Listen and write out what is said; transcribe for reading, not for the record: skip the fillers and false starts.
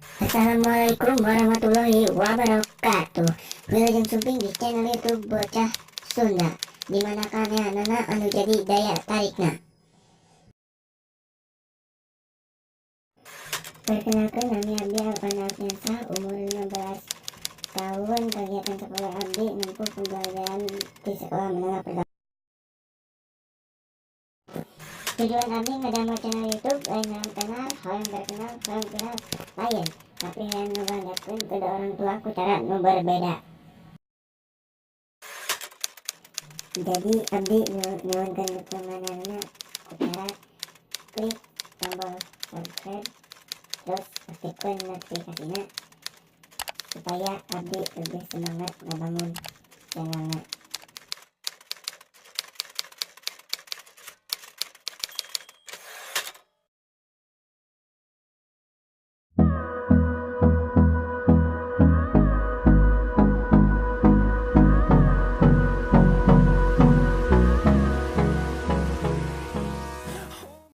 Assalamualaikum warahmatullahi wabarakatuh. Wilujeng sumping di channel YouTube Bocah Sunda, dimana kahanana anu jadi daya tarikna. Perkenalkan, nami abdi Alvan Alfiansah, umur 15 tahun. Kegiatan sekolah abdi nempuh pembelajaran di sekolah menengah pertama. Tujuan abdi ngadamel channel YouTube lain hayang tenar, hayang terkenal, hayang viral, lain, tapi hayang ngabanggakeun kedua orang tua ku cara nu berbeda. Jadi abdi nyuhunkeun dukunganana ku cara klik tombol subscribe, terus aktifkan notifikasinya supaya abdi lebih semangat ngabangun channelnya.